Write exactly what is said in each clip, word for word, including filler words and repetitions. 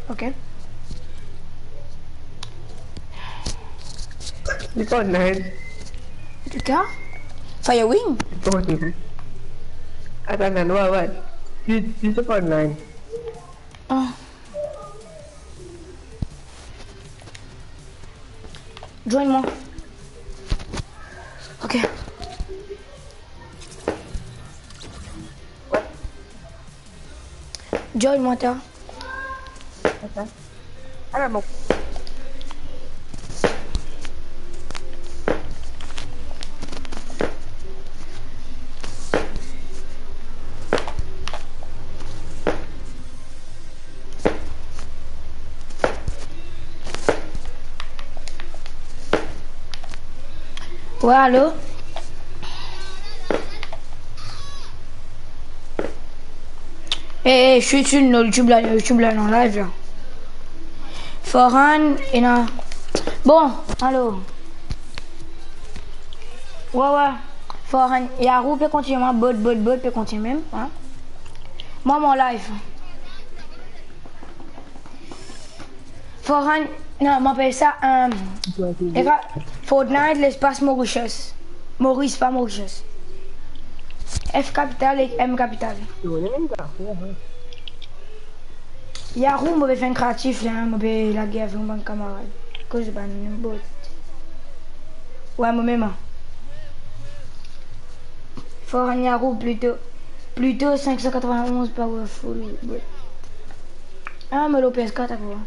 Ok. Li pa online. Li ka? Firewing? Li pa online. Atann, atann, wa, wa. Li, li pa online. Ah. Join mwa. Ok. Join mwa, ta. Ok. Ala, bon. Wi, alo? Eh, eh, chwit, chwit, nou YouTube la, nou YouTube la, nou live la. Farhan, ena. Bon, alo. Wi, wi. Farhan, Yarou pe kontign, mwa, bot, bot, bot, pe kontign mem, hein. Mwa, mon live. Farhan, non, mo apel sa, euh, eka, Fortnite, lespas Mauritius. Maurice, pa Mauritius. F kapital ek M kapital. Yarou, mo pe fer enn kreatif la, mo pe lage avek mo bann kamarad. Koz bann bot. Wi, mo mem, hein. Farhan Yarou, plito, plito cinq cent quatre-vingt-onze powerful, bot. Ah, mo lor P S quatre ankor.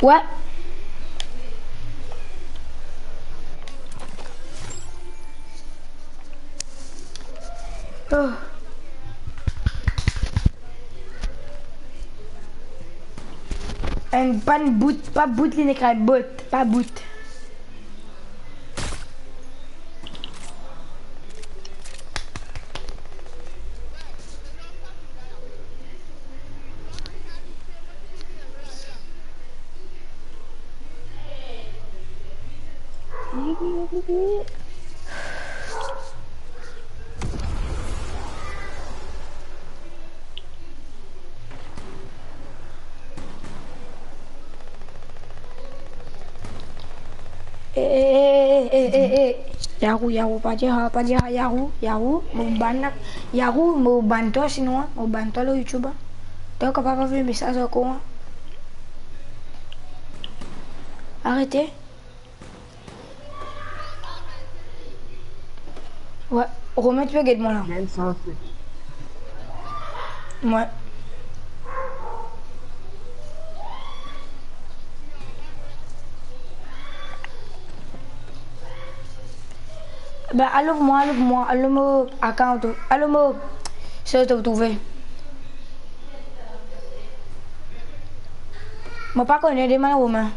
Wi. Oh. Enn bann bout, pa bout, li nek la, bot, pa bout. Eh, eh, eh, eh, eh, eh, eh. Yarou, Yarou, pa dir sa, pa dir sa, Yarou, Yarou, mo ban la. Yarou, mo ban twa sinon, hein, mo ban twa lor YouTube, hein. Twa kapav avoy mesaz ankor, hein. Arete. Wi, Romain, to pe get mwa la. Wi. Be, alo pou mwa, alo pou mwa, alo mo account, alo mo, so to trouve. Mo pa kone, demann Romain.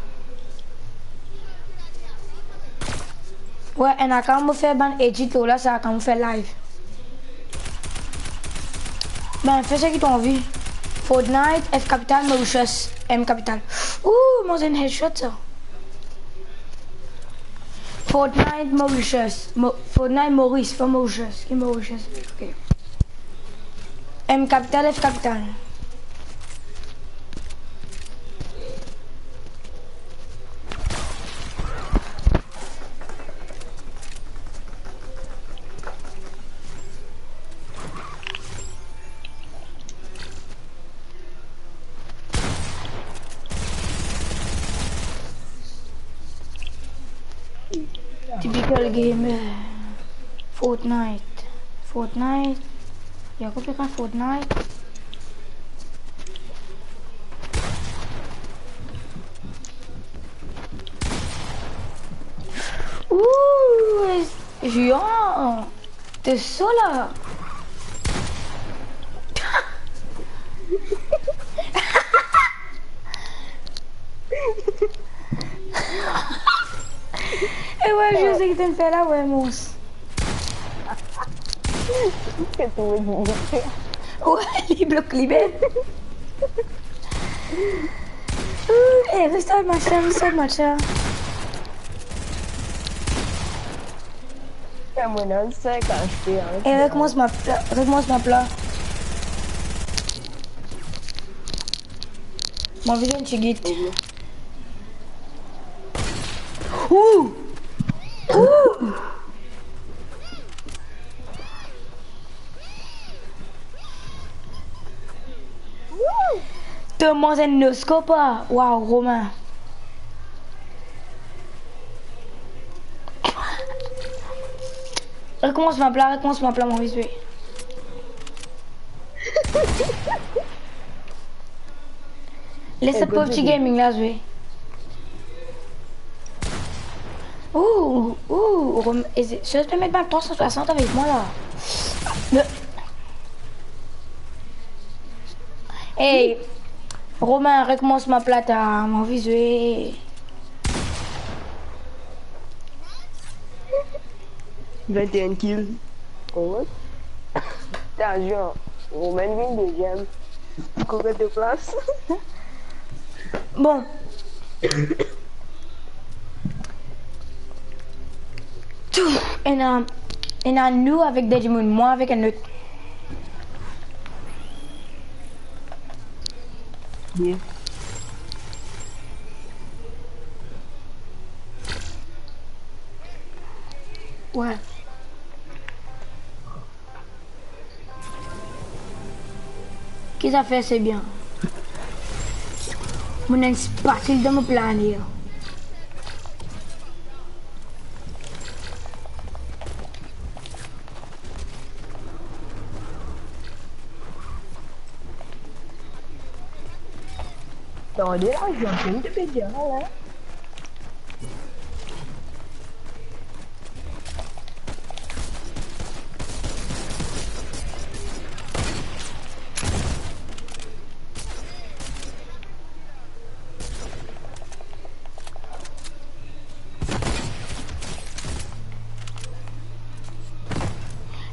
Wi, enn account mo fer bann edit lor la, sa account mo fer live. Ben, fer seki to anvi. Fortnite, F kapital, Mauritius, M kapital. Ooh, mo zwenn headshot sa. Fortnite, Mauritius. Mo-, Fortnite, Maurice, pa Mauritius. Ki Mauritius? Ok. M kapital, F kapital. Typical gamer. Fortnite. Fortnite. Yakoub, pe kan Fortnite. Ooh, Jean, to so la. E wi, Jean, seki to'nn fer la, wi, mons. Wi, li blok li mem. Eh, restart match la, restart match la. Mwen ena sink aste, hein. E rekomans map la, rekomans map la. Mo anvi enn tigit. Ou! Ou! To manz enn noskop, ah. Waw, Romain. Rekomans map la, rekomans map la, mo anvi zwe. Les sa pov ti gaming la zwe. Ou, ou, Rom-, e se, si to pe met bann trwa san swasant avek mwa la. Le, ey, Romain, rekomans map la, ta, mo anvi zwe. Vennteen kill. Komans. Tansion. Romain vinn deziem. Konbien de plas? Bon. Tou, ena, ena nou avek de dimoun, mwa avek enn lot. Bien. Wi. Ki zafer, se bien. Mo ena enn spatil dan mo plane. Tande la, zot inn pe dir la.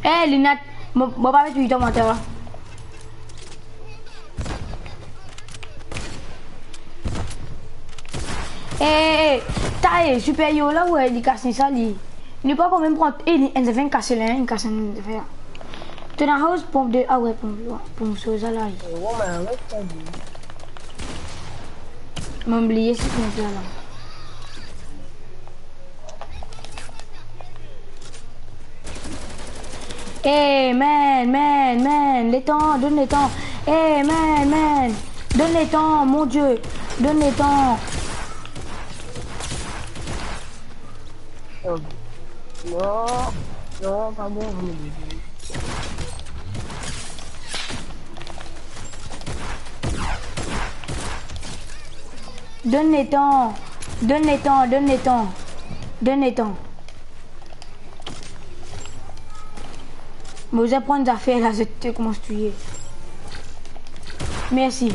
Eh, Linat, mo, mo pa met wit an mwa ta. Eh, eh, eh, ta, eh, Super Yo la, wey, li kas sa li. Nou pa kanmem pran, eh, li, enn zafer inn kase la, inn kas enn zafer. To ena house pomp de, ah wey, pomp, wey, pomp soza la. Mo bliye si pomp la la. Eh, man, man, man, letan, donn letan. Eh, man, man, donn letan, mon Die, donn letan. Oh. Non, non, pa bon. Donn letan, donn letan, donn letan, donn letan. Mo bizin pran zafer la, zot ti koumans touye. Mersi.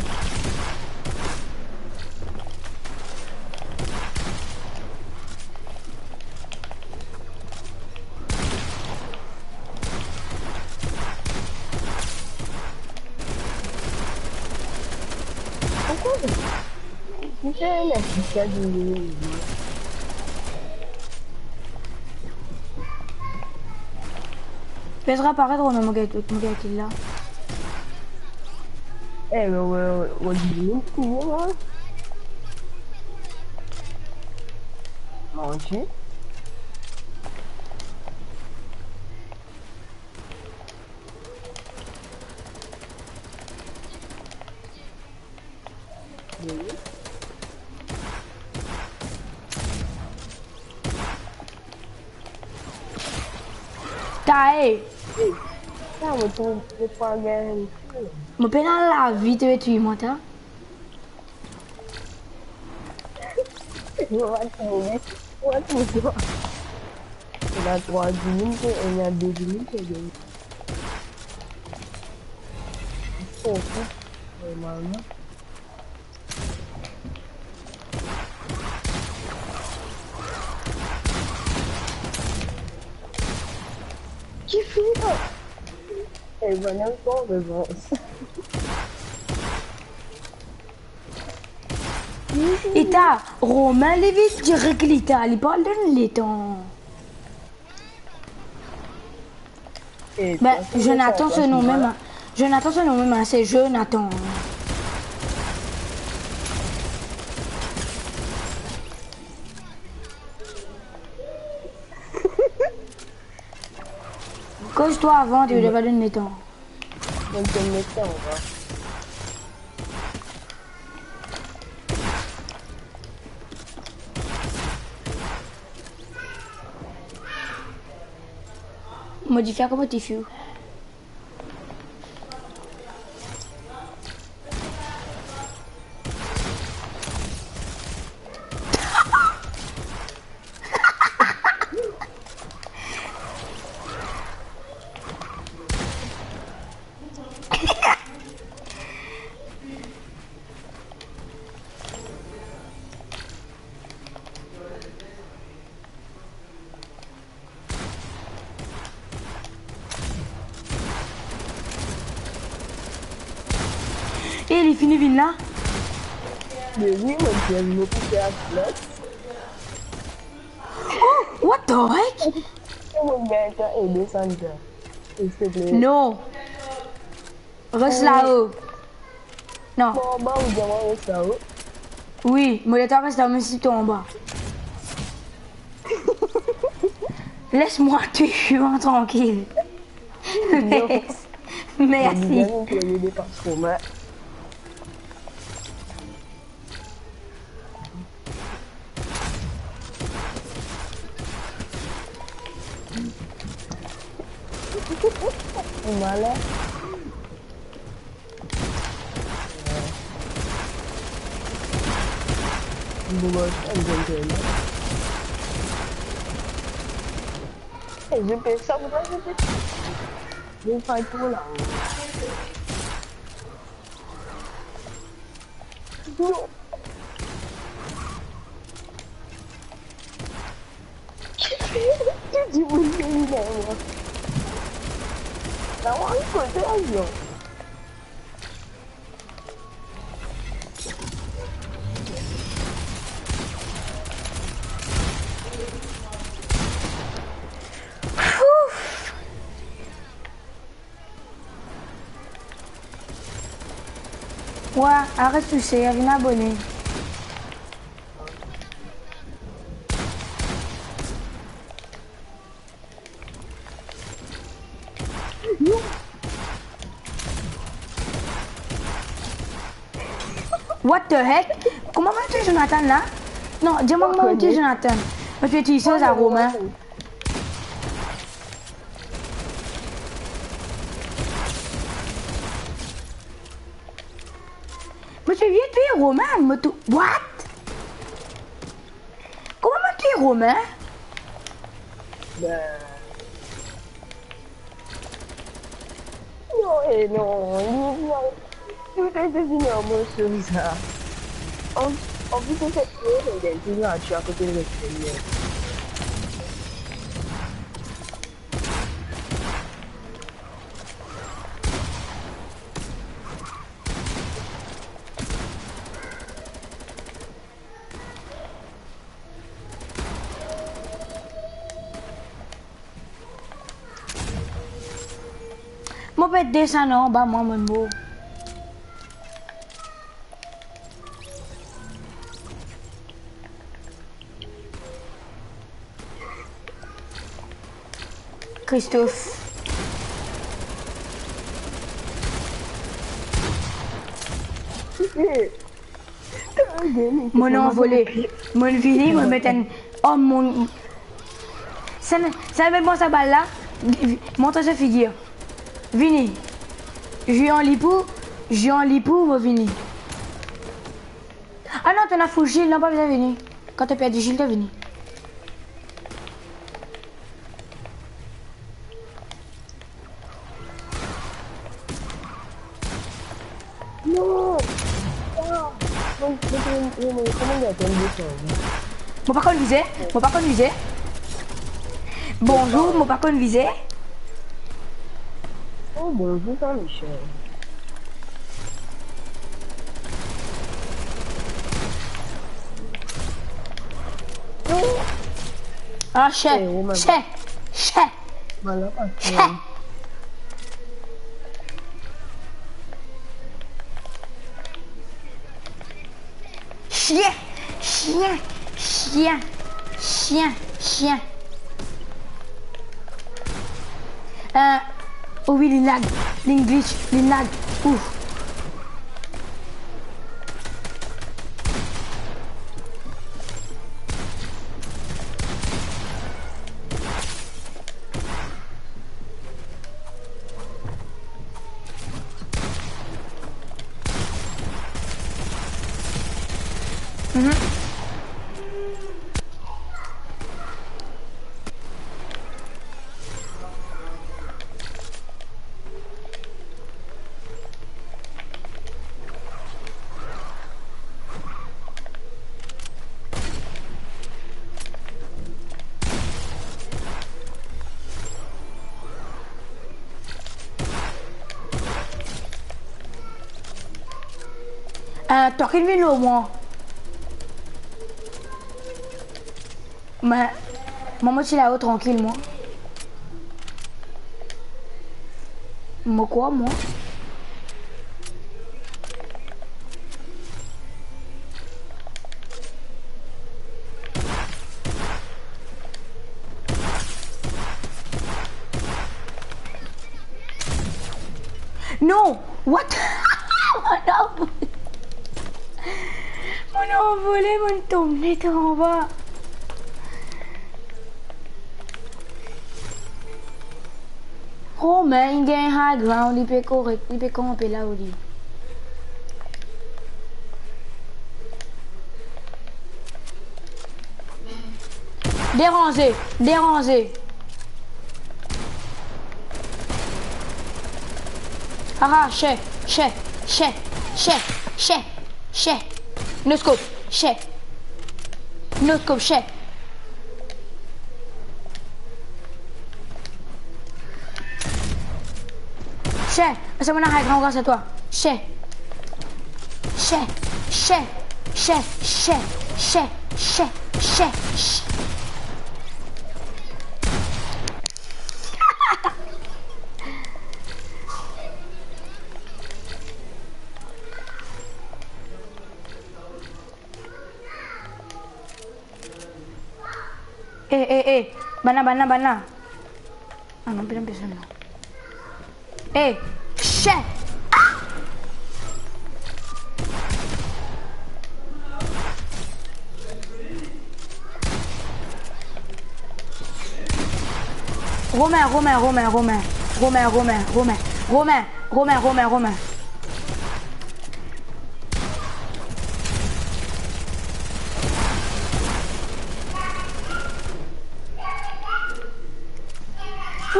Pez reparet, Romain, mo gagn, mo gagn kill la. Eh, mais ouais, ouais, ouais, dis-nous, comment, hein ? Manti. Tae. Eh, sa, mo trouv, mo pa gagn. Mo pena lavi, to pe touy mwa, ta. Mo pa trouve, mo pa trouve. Ena trwa dimoun, ena de dimoun, se de. Fo, fo. Normalman. Ki fini, oh. Eh, bann ankor, me bon. E ta, Romain, li vinn direk li ta, li pa donn letan. Eh, ben, Jonathan, se nom mem, hein. Jonathan, se nom mem, hein, se Jonathan. Koz twa avan, ti pe donn letan. Donn letan, hein. Modifie kouma ti fou. E li fini vinn la? Me wi, mo dir, mo pou fer flot. Oh, what the heck? Mo gagn ede Sandra. Silteple. Non. Res lao. Non. Mo anba, ou dir mwa res lao. Wi, mo letan res la, mem si to anba. Les mwa touye mwa trankil. Non. Mersi. Mo bizin nou premie depas komin. Malin. Bon, ben, je vais faire ça, moi, je vais. Je vais faire pour là. Non. Ki dimoun ki vinn la, mwa? La, mwa, kote avion? Ouf! Wa, aret touse, vinn abone. What the heck? Kouma mo touye Jonathan la? Non, dir mwa kouma mo touye Jonathan. Mo touye ti soz a Romain. Mo ti vinn touye Romain, mo tou-, what? Kouma mo touye Romain? Ben. Non, eh non, li, li, li, li, li, non, mo sou sa. An, an plis, se tou, li gagn tou grati akote li reste. Mo pe desann anba, mwa, mo mor. Christophe. Mo anvole. Mo vini, mo met enn, oh mon, sa, sa met mwa sa bal la, montre so figir. Vini. Zwe an li pou, zwe an li pou, mo vini. Ah non, to ena fou Gilles, non, pa bizin vini. Kan to perdi Gilles, to vini. Non! Ah! Mo, mo, mo, mo, kouma gagn desann? Mo pa konn vize, mo pa konn vize. Bonzour, mo pa konn vize. Oh, bonzour, Jean-Michel. Ah, chè, eh, oh my God, chè, chè. Voilà, chè. Sien, sien, sien, sien, sien. Euh, oh wi, li lag, li glitch, li lag. Ouf. Mhm. Euh, to ki vinn lor mwa. Me, mwa, mo ti lao trankil, mwa. Mo krwar, mwa. Non! What? Mo non! Mo non anvole, mo tonbe net anba. Oh, me inn gagn high ground, li pe korek, li pe kanpe la, ou li. Deranze, deranze. Ah, ah, che, che, che, che, che, che. No scope, che. No scope, che. Che, asa mo ena high ground gras a twa. Che. Che, che, che. Eh, eh, eh. Bann la, bann la, bann la. Ah non, pena personn la. Eh, shit! Ah! Romain, Romain, Romain, Romain. Romain, Romain, Romain. Romain, Romain, Romain, Romain.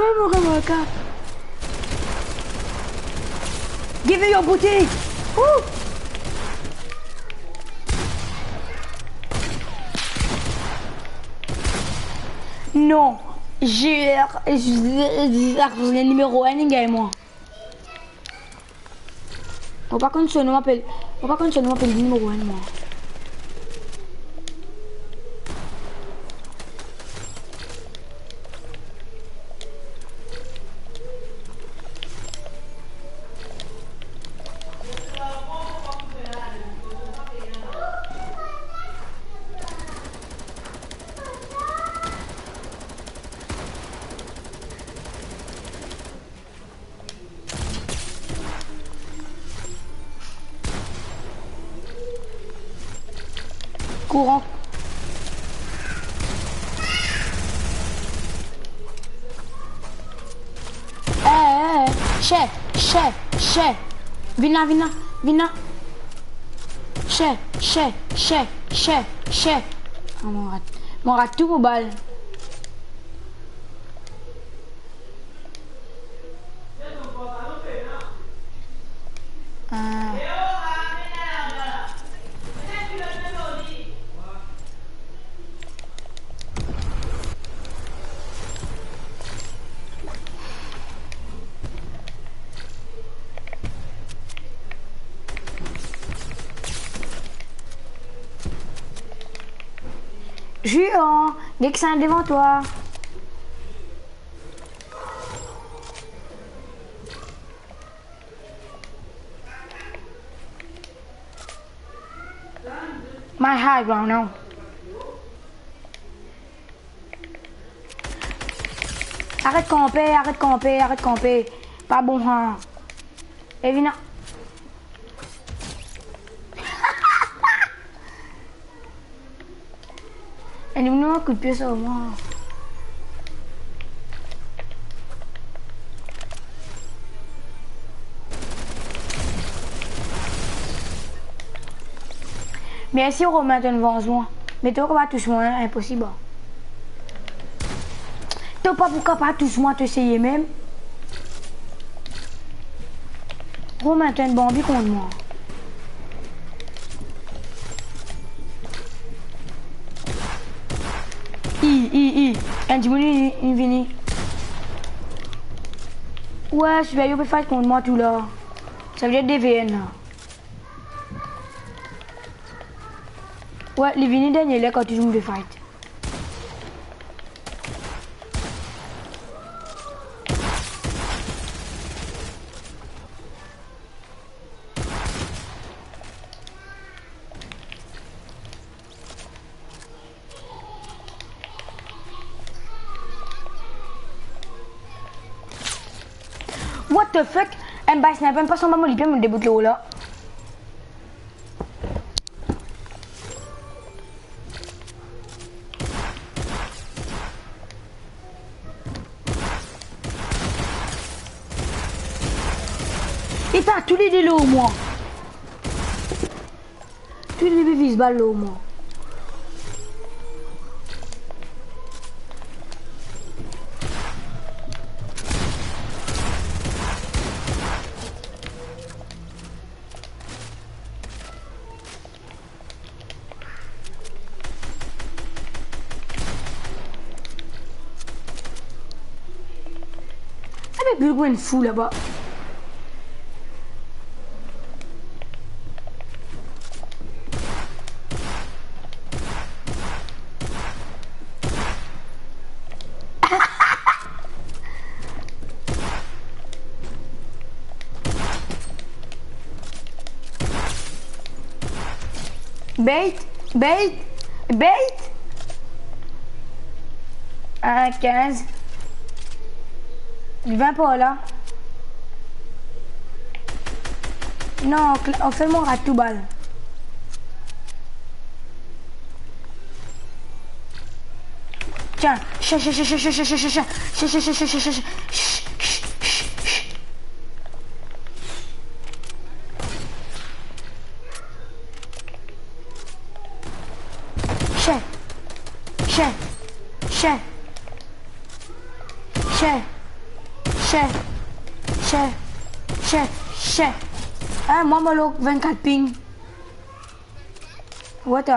Oh, mon remoka. Give me your booty. Ouh. Non. J'ai, j'ai, j'ai, j'ai numéro un, gagn mwa. Mo pa konn so nom, apel, mo pa konn so nom, apel li mo konn mwa. Kouran. Eh, eh, eh. Che, che, che. Vinn la, vinn la, vinn la. Che, che, che, che, che. Ah, mo rat, mo rat tou pou bal. Ah. Juan, get sa devan twa. High ground now. Aret kanpe, aret kanpe, aret kanpe. Pa bon, ha. Evina. Enn dimoun kout pie sar mwa. Mersi Romain, to'nn vanz mwa. Me to pa kapav tous mwa, inposib. To pa pou kapav tous mwa, to eseye mem. Romain, to'nn banbi kont mwa. I, i, i. Enn dimoun inn, inn vini. Wey, sipayo pe fight kont mwa tou la. Savedir de V N la. Wey, li vini dernie ler kan tou dimoun pe fight. What the fuck? Enn bay sniper, enn pas anba mo lipie, mo debout lor la. Eta, toule de lor mwa. Toule de pe viz bal lor mwa. Abe, Bilgwen fou laba. Bait, bait, bait. Ah, kinz. Li vinn par la. Non, anfet, mo rat tou bal. Tiens, cher, cher, cher. Cher, cher, cher. Cher, cher, cher, cher, cher. Ah, mwa, mo lor vinn-kat ping. What the?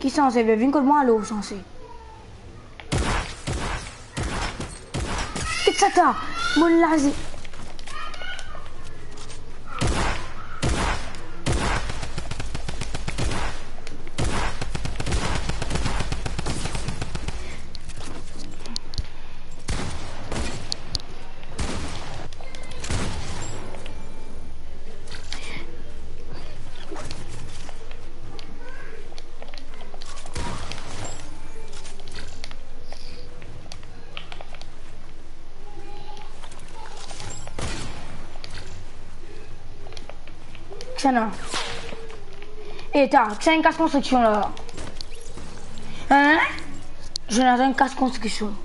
Ki sanse, be vinn kot mwa alor, sanse. Ki sa ta? Mo laze. Kisannla? Eh, ta, kisannla inn kas konstriksion la? Hein? Jonathan inn kas konstriksion.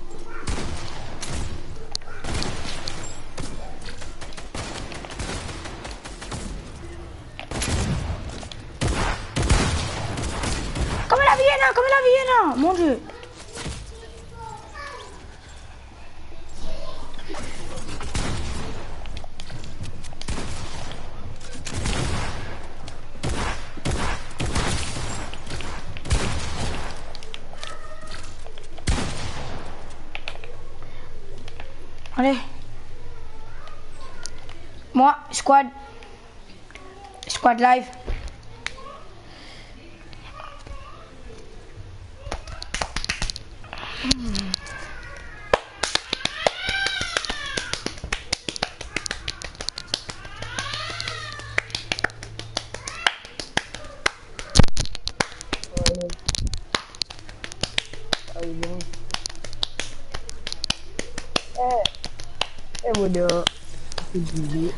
Kouma lavi ena, kouma lavi ena, mon Dieu. Ale. Mwa, squad. Squad live.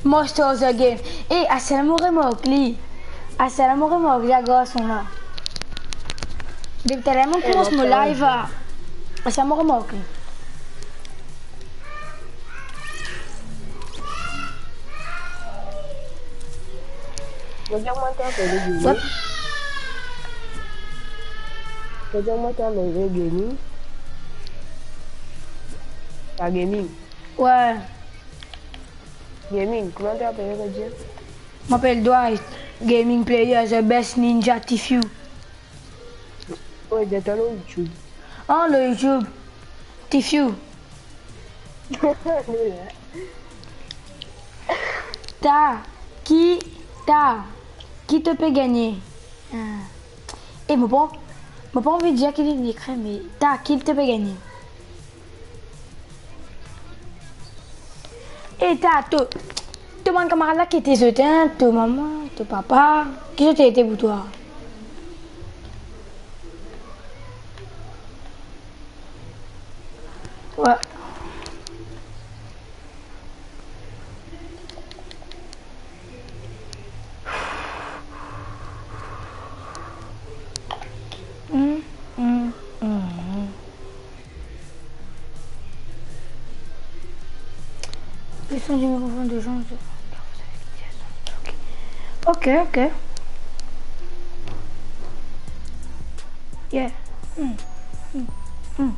Monster of the game. Eh, aster la mo remark li. Aster la mo remark li, garson la. Depi taler mo koumans mo live la. Aster la mo remark li. Mo dir mwa to apel gaming. What? Mo dir mwa to apel gaming. Pa gaming. Ouais. Gaming, kouma to apel, mo dir? Mo apel Dwight. Gaming player, the best ninja, Tifiu. Ouais, get to lor YouTube. Ah, lor YouTube. Tifiu. Ta, ki, ta, ki to pe gagne? Ah. E mo pa, mo pa anvi dir ki li ekrir, me ta, ki to pe gagne? E ta, to, to bann kamarad la ki ete zot, hein, to mama, to papa, ki zot ete pou twa? Ouais. Mm, mm, mm. Ils sont du microphone de gens. Ok, ok. Yeah. Mm, mm, mm.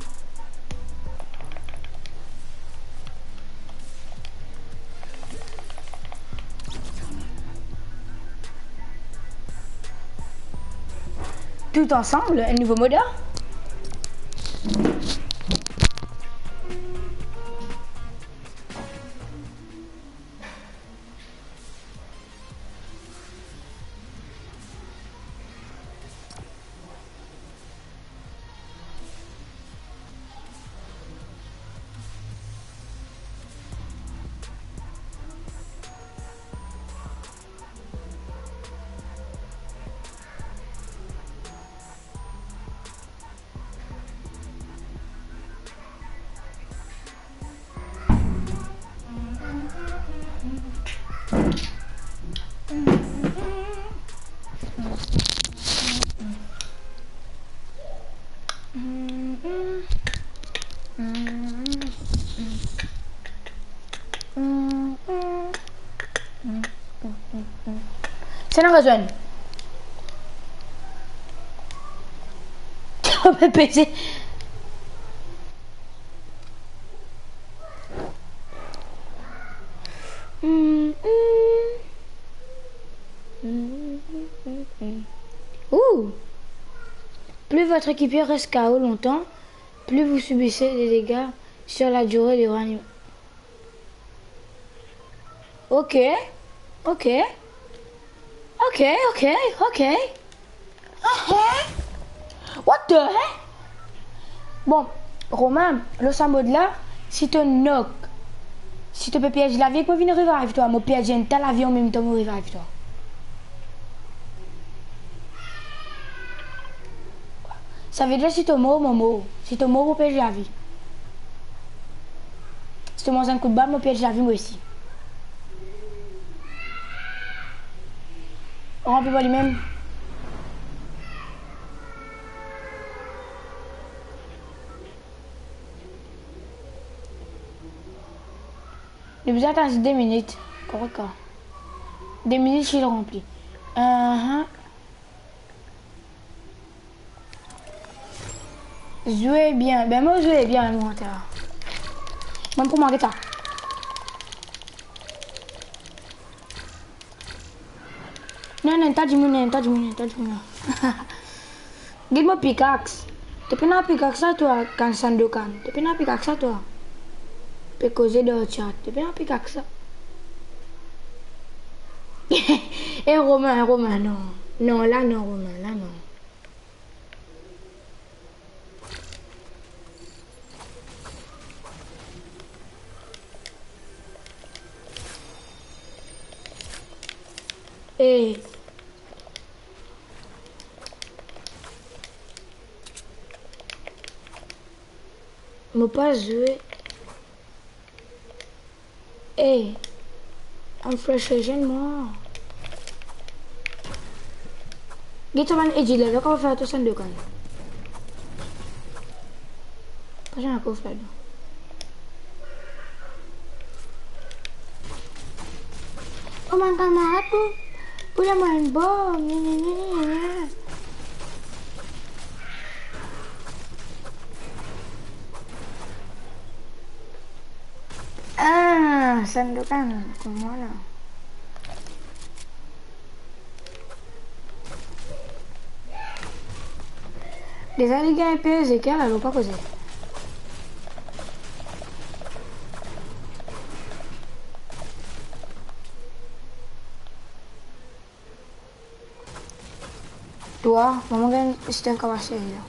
Tout ensemble, un nouveau mode. Sa ena rezon. Pe peze. Ouh. Plus votre équipier reste K O longtemps, plus vous subissez des dégâts sur la durée du round. Ok, ok, ok, ok, ok. Ah, hein? What the heck? Bon, Romain, lor sa mod la, si to knock, si to pe perdi lavi, ek mo vinn revive twa, mo perdi enn ta lavi anmemtan mo revive twa. Savedir si to mor, mo mor. Si to mor, mo perdi lavi. Si to manz enn kout bal, mo perdi lavi mo osi. Ranpli par limem. Nou bizin atann de minit. Korek, ka. De minit, li ranpli. Ahan. Zwe bien. Ben, mo zwe bien, mo, ta. Mo pou manke ta. Non, non, ta dimoun, non, ta dimoun, non, ta dimoun. Get mo pickaxe. To pena pickaxe la, twa, kan Sandokan? To pena pickaxe la, twa? Pe koze dan chat. To pena pickaxe la. Eh, Romain, Romain, non. Non, la, non, Romain, la, non. Eh. Mo pa zwe. Ey, ann frustration mwa. Get sa bann edit la, dan kouma fer to Sandokan. Pa zame kouma fer la. Oh, bann kamarad pou, pou la mwa enn bom, nya, nya, nya, nya, nya. Ah, Sandokan, kouma la? Deza li gagn pe Ezekiel, alor pa koze. Twa, mama gagn Steph kapaste la.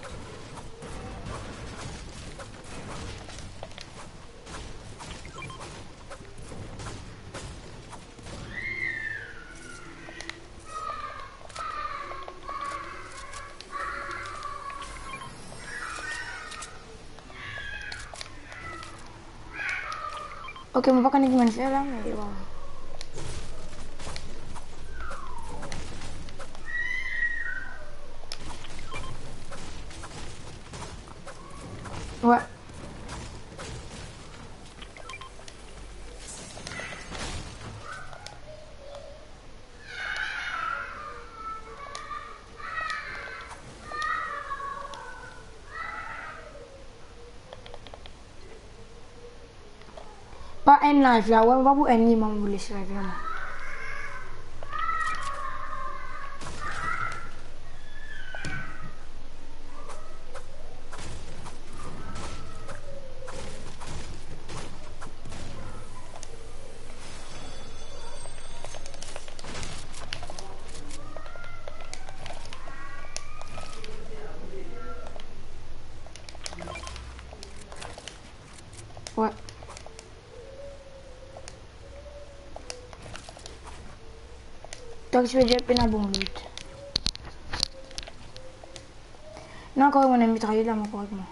Ok, mo pa kone ki mo fer la, me bon. Wey. Pa enn live la, wey, pa pou enn li, mo les live la, mwa. Wey. Twa ki ti pe dir pena bon loot. Non, ankor mo ena mitrayet la, mo korekteman.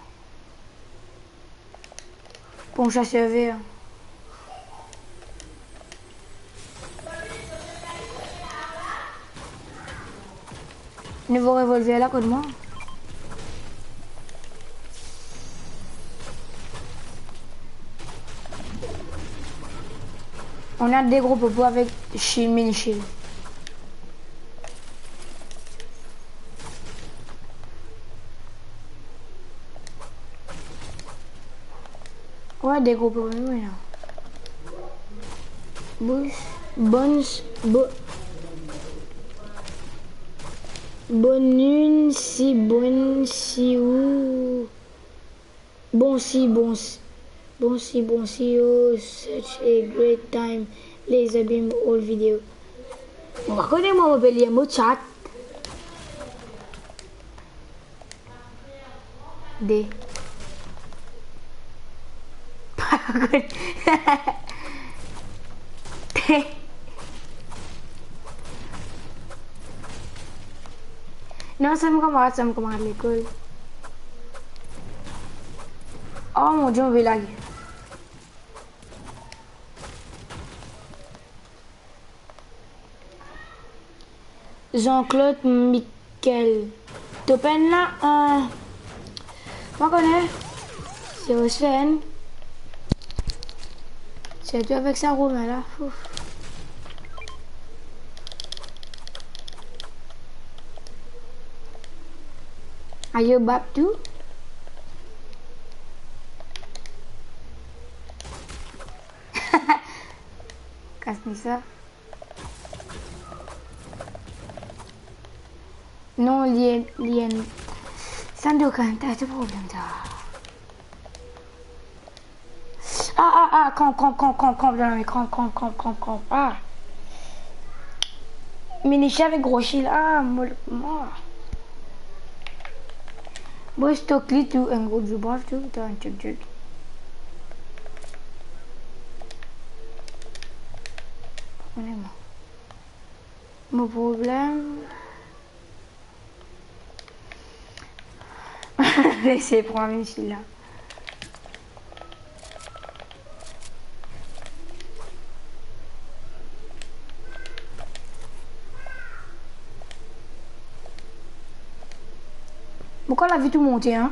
Pou mo sa servi. Nouvo revolver la kot mwa. On a de gro popo avek shield, mini shield. Wey, de gro popo, wi, la. Bous, bons, bo-, bonn linn, si bonn, si ou. Bon si, bon si, bon si, bon si, oh, such a great time, les abîmes, all video. Mo pa kone mwa, mo pe lir mo chat. De. Non, sa mo kamarad, sa mo kamarad lekol. Oh mon Dieu, mo pe lage. Jean-Claude Michel. To pena, euh, pa kone, se Rosen. Sirtou avek sa Romain la. Ouf. Ayo, bab tou. Kas ni sa. Non, li, li enn, sa nou kan, ta, ta problem ta. Ah, ah, ah, kom, kom, kom, kom, kom, dan lame, kom, kom, kom, kom, kom, ah. Mini shield avek gro shield, ah, mo, mo. Bon, stok li tou, enn gro zoubaf tou, ta, enn tchek tchek. Mo problem. Se pran mini shield la. Mo krwar lavi tou monte, hein.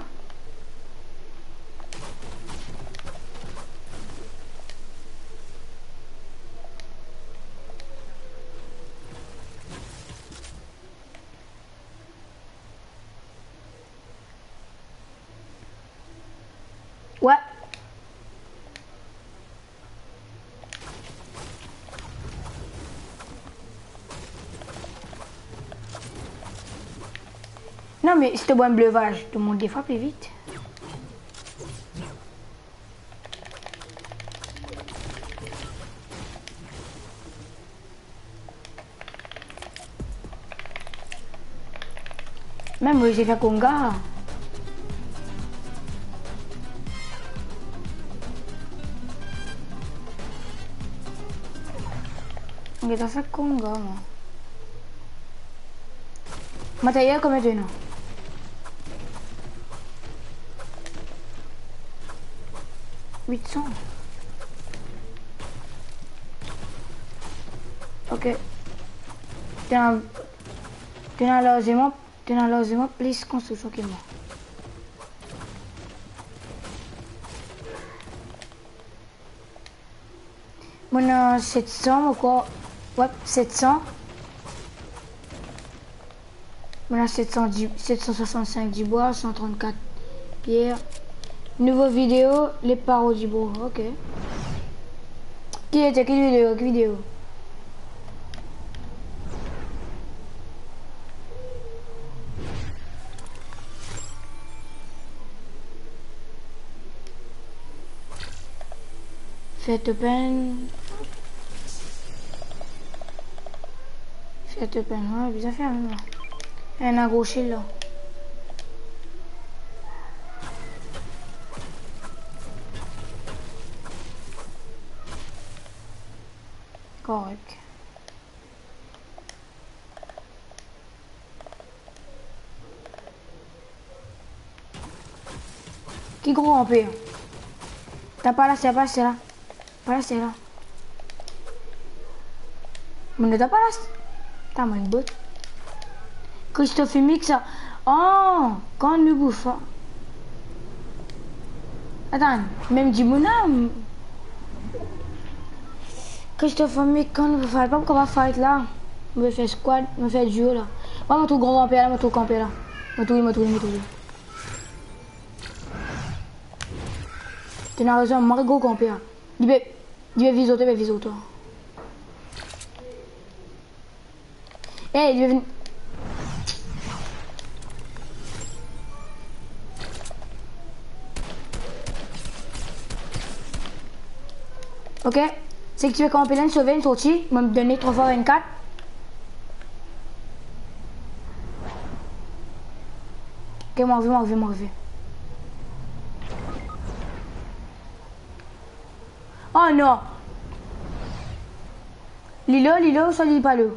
Ouais. Non, me si to bwar enn blevaz, to mont de fwa pli vit. Mem mo, zot fer konga. Mo fer konga, mwa. Materyel konbien to ena? Wit san. Ok. To ena, to ena larzeman, to ena larzeman plis konstriksion ki mwa. Mo ena set san, mo krwar. Ouais, set san. Mo ena set san di-, set san swasannsenk dibwa, san trannkat pier. Nouvo video, les parodie bro. Ok. Ki ete, ki video, ki video? Fer to pinn. Fer to pinn, ouais, bizin fer mem la. Ena gro shil la. Korek. Ki gro anpir? Tap pa las, tap pa las la. Pa las la. Mo tap pa las. Ta mo enn bot. Christophe Mix sa. Oh, kan nou pou fa-, atann, mem dimoun la, m-, Christophe Mix, kan nou pou fa-, pa pou kapab fight la. Mo fer squad, mo fer duo la. Mwa, mo trouv gro kanper la, mo trouv kanper la. Mo trouv li, mo trouv li, mo trouv li. To ena rezon, mank gro kanper la. Li pe, li pe viz twa, li pe viz twa. Ey, li pe vinn. Ok. Seki ti pe kanpe la, inn sove, inn sorti. Mo donn li trwa fwa vennkat. Ok, mo arive, mo arive, mo arive. Oh non. Li lo, li lo, swa li pa lo.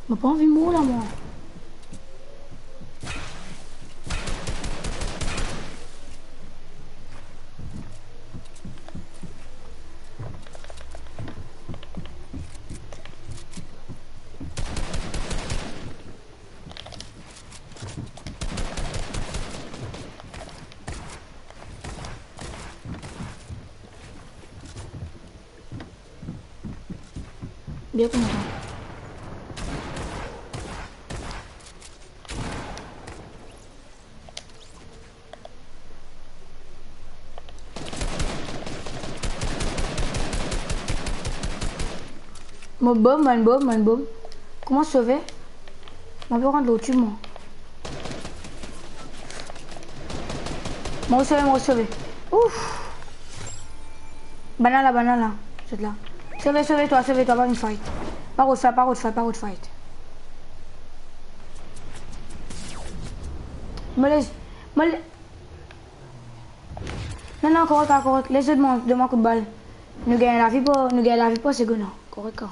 Mo pa anvi mour la, mwa. Bien kontan. Mo bom, mo bom, mo bom. Kouma sove? Mo pe rant lor tib, mwa. Mo sove, mo sove. Ouf. Bann la, bann la. Zot la. Sove, sove twa, sove twa, pa vinn fight. Pa rod fight, pa rod fight, pa rod fight. Mo les, mo le-, non, non, korek, korek. Les zot donn mwa, donn mwa kout bal. Nou gagn lavi par, nou gagn lavi par segonn, korek, an.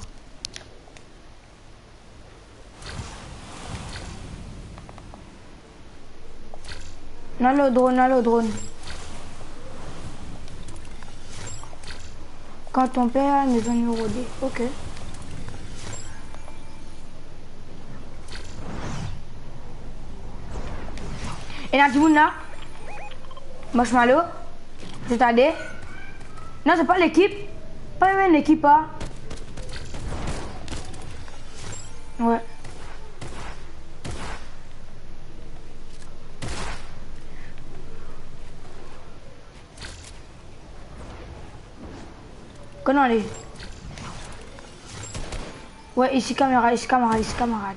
Non, le drone, non, le drone. Quand ton père nous a rôdé. Ok. Ena dimoun la. Marshmallow. Zot ale. Non, se pa lekip. Pa mem enn lekip, a. Wi. Kot nou ale? Wi, isi kamera, isi kamera, isi kamera.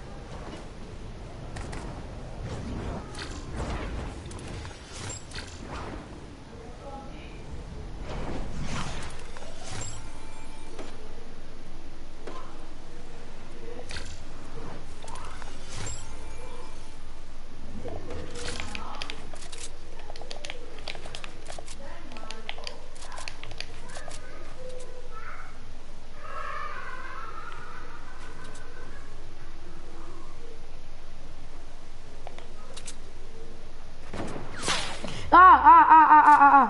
Ah, ah, ah, ah, ah, ah, ah.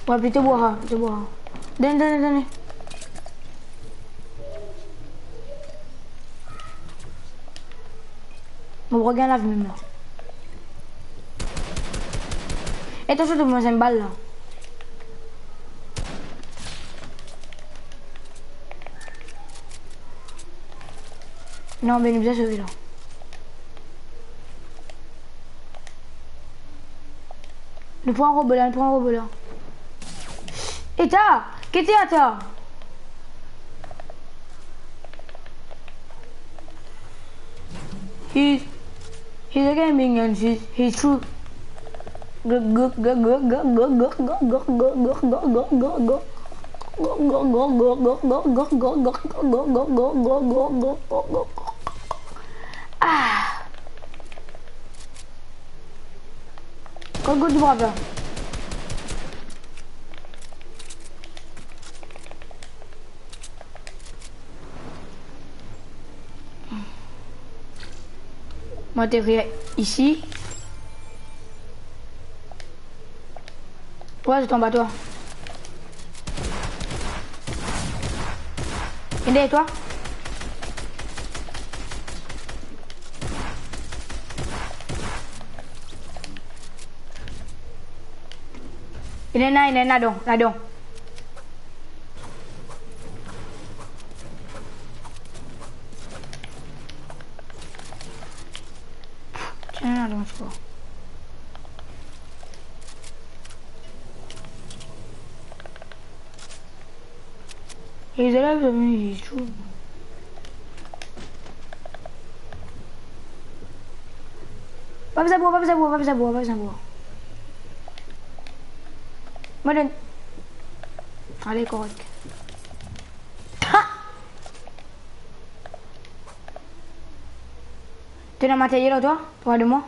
Wi, plito bwar, plito bwar. Donn, donn, donn. Mo pa gagn lavi mem la. E to, sot mo enn bal la. Non, be nou bizin sove la. Nou pran robo la, nou pran robo la. Eta, ki ti ata? He's, he's a gaming and he's, he's true. Ah. Kot, kot, kot, kot. Mo aterir isi. Twa, zot anba twa. Ena deryer twa. Ena, ena, ena ladan, ladan. Tiens, ladan, ankor. E zot la, zot vinn isit. Pa bizin bwar, pa bizin bwar, pa bizin bwar, pa bizin bwar. Mo donn. Ale, korek. Ha! To ena materyel ar twa? Twa de mwa?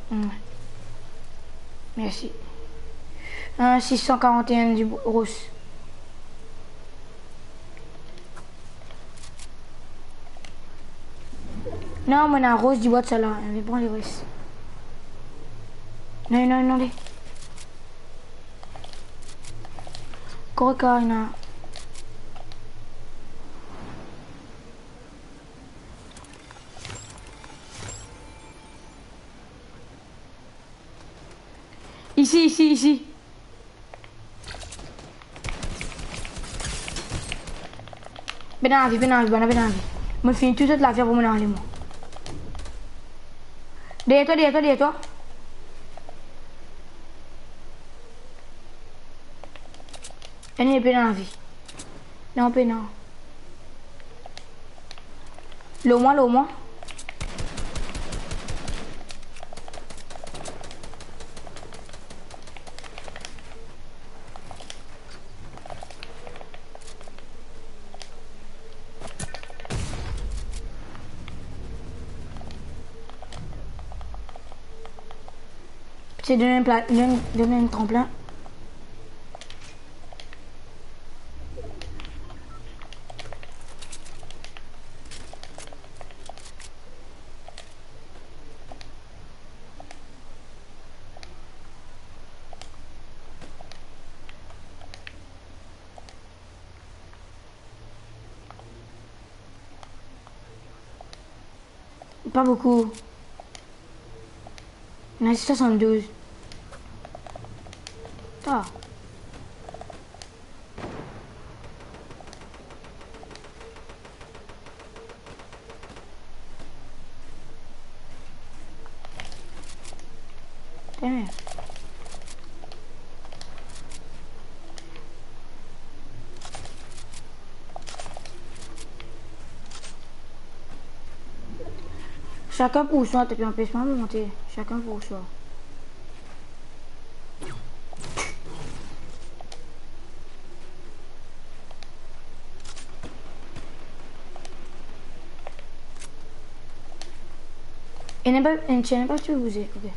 Hmm. Mersi. Enn sis san karant-e-enn di ros. Non, mo ena ros dibwa sa la, vinn pran leres. Non, non, non, ale. Korek, ena. Isi, isi, isi. Pena lavi, pena lavi, bann la pena lavi. Mo fini tou zot lavi, apre mo ale mwa. Deryer twa, deryer twa, deryer twa. Enn pena lavi. Non, pena. Lor mwa, lor mwa. Essaye donn enn pla-, donn, donn enn tranplin. Pa boukou. Ena zis swasanndouz. Ta. Damn. Chacun pour soi, t'as pu empêcher moi de monter. Chacun pour soi. Ena pa, ena pa ki ti pe bouze, ok.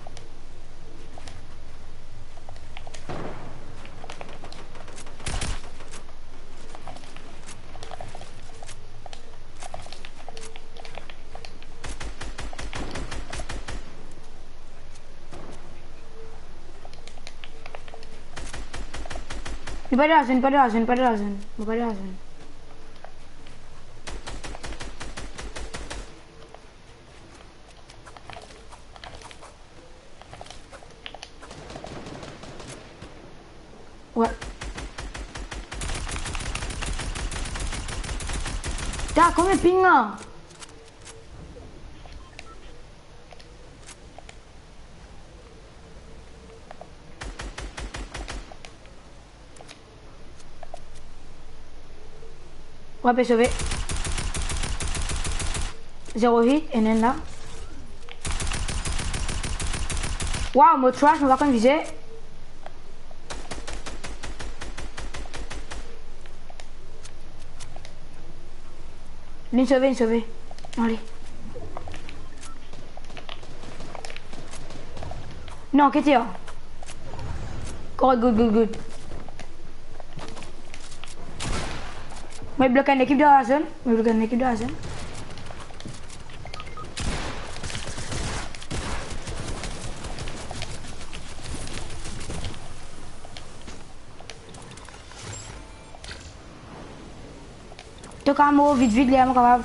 Li pa dan lazone, li pa dan lazone, li pa dan lazone, li pa dan lazone. Wey. Ta, konbien ping la? Wey, pe sove. Zero hit, ena enn la. Wow, mo trash, mo pa konn vize. Linn sove, linn sove. Ale. Non, kete la. Korek, good, good, good. Mo blok enn ekip dan lazone. Mo blok enn ekip dan lazone. To kapav mor vit vit, ler mo kapav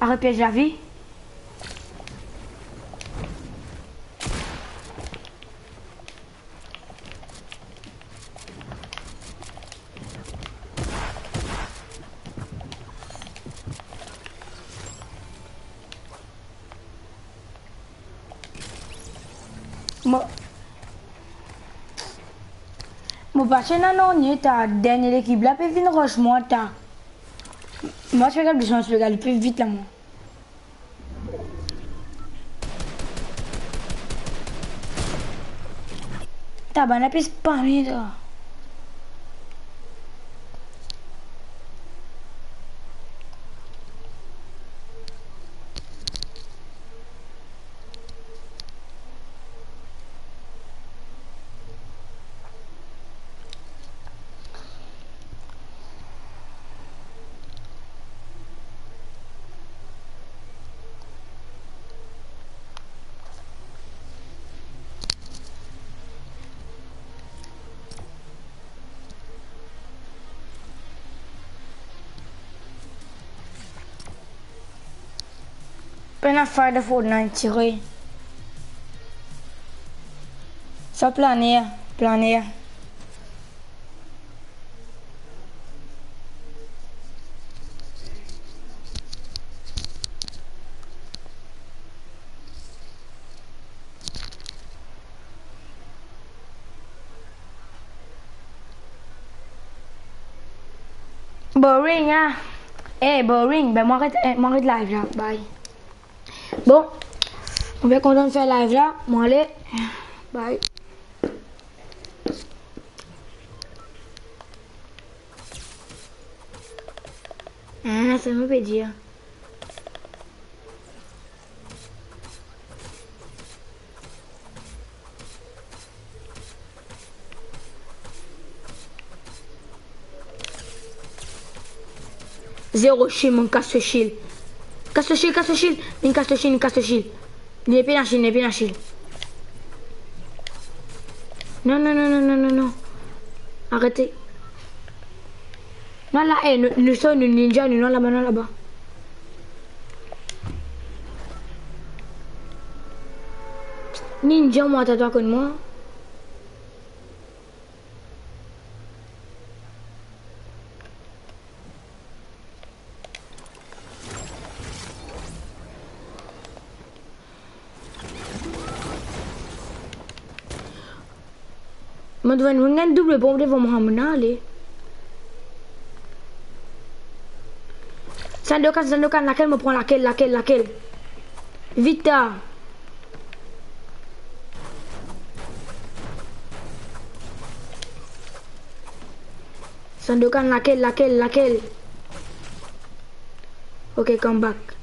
aret perdi lavi. Mo, mo pa ti ena nanye, ta dernie lekip la pe vinn rush mwa, ta. Mo ti pe gard bizin, ti pe gard pli vit la, mwa. Ta, bann la pe spam, ta. Pena fayda Fortnite, tire. Sa planer, planer. Boring, ah. Eh, boring. Ben, mo aret, eh, mo aret live la. Bye. Bon, mo bien kontan fer live la. Mo ale. Bye. Ah, sa mo pe dir. Zero shield, mo kas to shield. Kas to shield, kas to shield. Li kas to shield, li kas to shield. Li nepli ena shield, li nepli ena shield. Non, non, non, non, non, non, non. Arete. Non, la, eh, nou, nou sort, nou ninja, nou, non, laba, non, laba. Ninja, mwa, tata konn mwa. Mo trouv enn doub ponp devan mwa, mo ale. Sandokan, Sandokan, lakel mo pran, lakel, lakel, lakel? Vita. Sandokan, lakel, lakel, lakel? Ok, come back.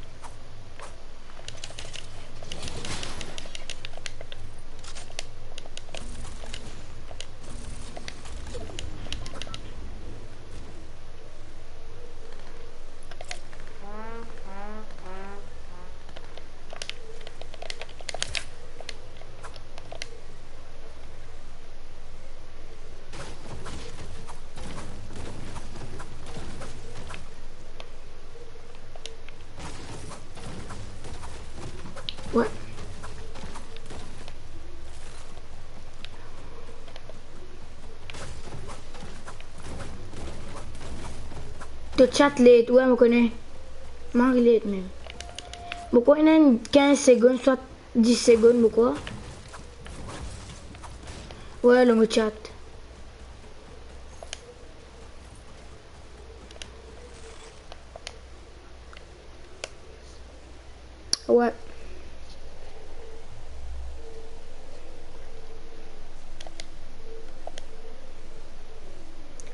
Wi. To chat late, wi, mo kone. Mari late mem. Mo krwar ena enn kinz segonn, swa dis segonn, mo krwar. Wi, lor mo chat. Wi.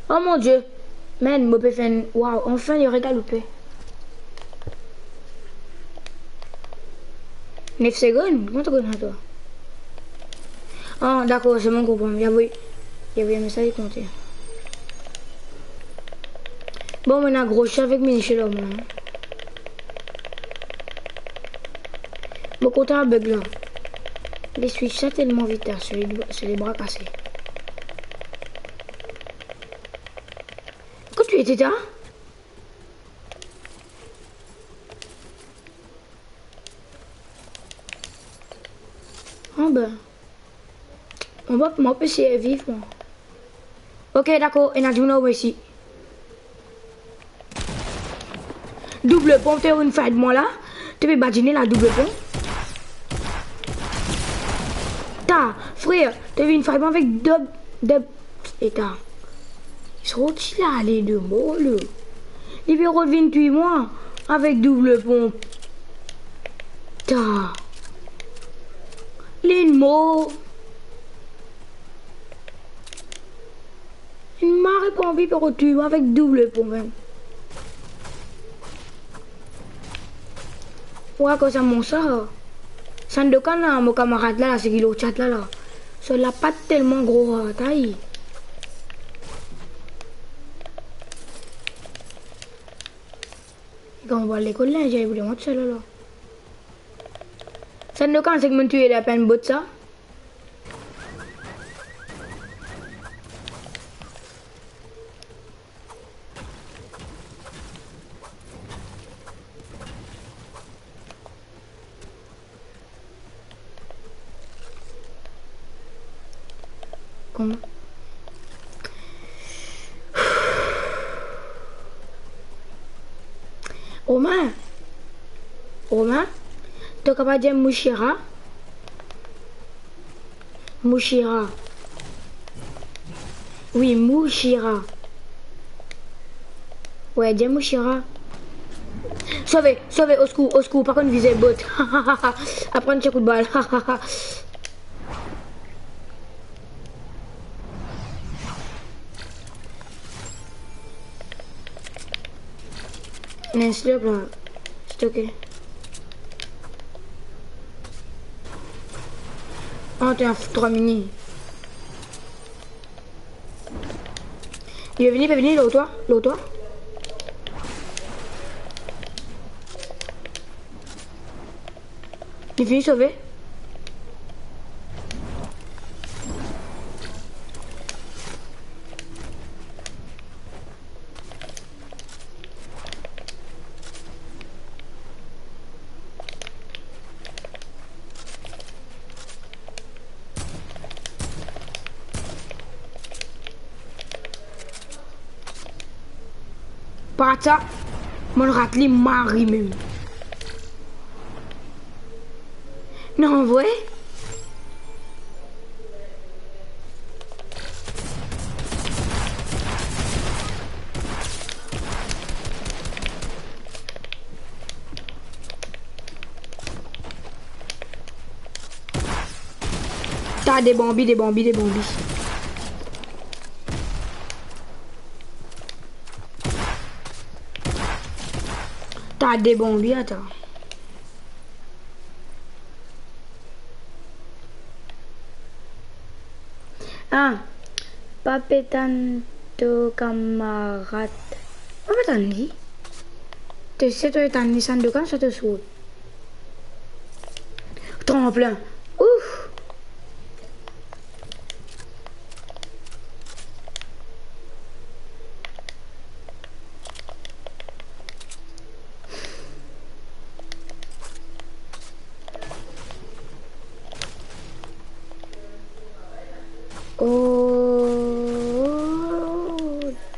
Oh mon Dieu. Man, mo pe fer enn, waw, anfin li regaloupe. Nef segonn? Kouma to konn sa twa? Ah, dakor, se bon, konpran. Li avoy, li avoy mesaz, li konte. Bon, mo ena gro shield avek mini shield lor mwa. Mo kontan bug la. Li switch sa telman vit la, so li, so li bra kase. Kot to ete ta? Ah ben. Mo pa, mo pa pe sirviv, mwa. Ok, dakor, ena dimoun lor mwa isi. Doub ponp, to vinn fight mwa la. To pe badine la, doub ponp. Ta, frer, to vinn fight mwa avek doub, doub, eta. Sorti la, ale de mor la. Li pe rod vinn touy mwa avek doub ponp. Ta. Linn mor. Enn mari ponpi pe rod touy mwa avek doub ponp mem. Wi, kouma sa mo sa. Sandokan la, mo kamarad la, la, seki lor chat la, la. So, la pa telman gro, ah, tay. E kan mo al lekol la, zame pou demann sa la, la. Sandokan, seki mo'nn touye la, pa enn bot sa? Kouma? Romain. Romain, to kapav dir Mouchira? Mouchira. Wi, Mouchira. Wi, dir Mouchira. Sove, sove, osekour, osekour, pa konn vize bot. Aprann tir kout bal. Ena enn slurp la. Stoke. Ah, to ena trwa mini. Li pe vini, li pe vini, lor twa, lor twa. Vinn sove. Pata, mo'nn rat li mari mem. Non, vre? Ta de Bambi, de Bambi, de Bambi. Ta de Bambi, atann. Ah, pa pe tann to kamarad. Pa pe tann li. To swa to tann li sann dokan, swa to sot. Tranplin. Ouf. Oh,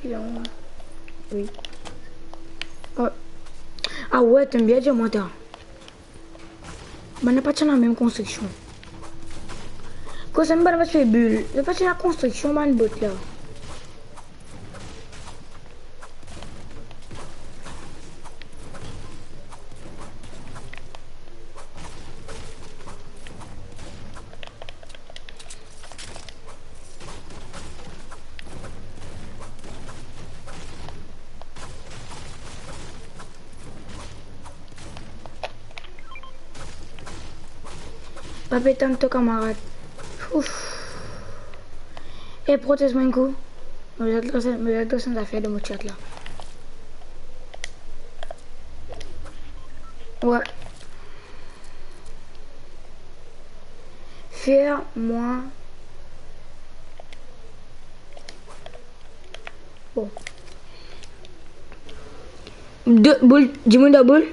lion. Wi. Oh. Ah wi, to bien dir mwa ta. Bann la pa ti ena mem konstriksion. Kouma bann la pa ti fer bil, zot pa ti ena konstriksion bann bot la. Pa pe tann to kamarad. Ouf. E protez mwa enn kou. Mo al dras, mo al dras enn zafer dan mo chat la. Wi. Fer mwa. Bon. De boul, dimoun dan boul.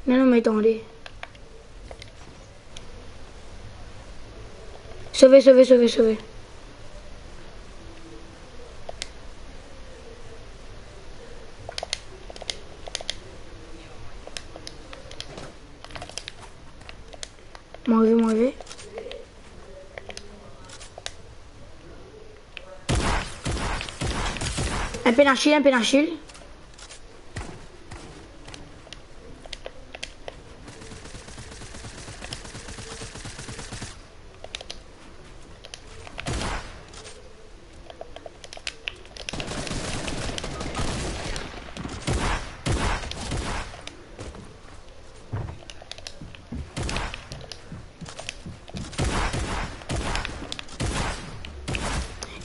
Non, non, me tande. Sove, sove, sove, sove. Mo arive, mo arive. Enn pena chill, enn pena chill.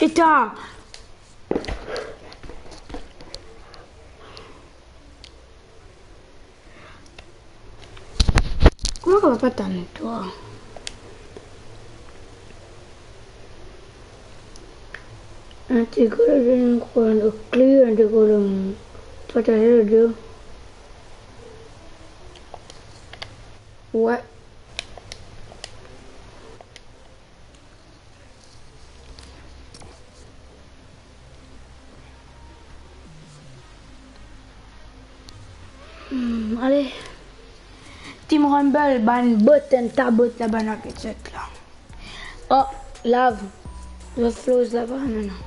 Eta. Kouma kapav pa tann twa? Enn ti gro, enn gro, enn gro, enn gro, enn gro, enn gro. Wi. Hmm, ale. Team Rumble, bann bot, enn ta bot la, bann aket zot la. Oh, lav. Zot flows lava, non, non.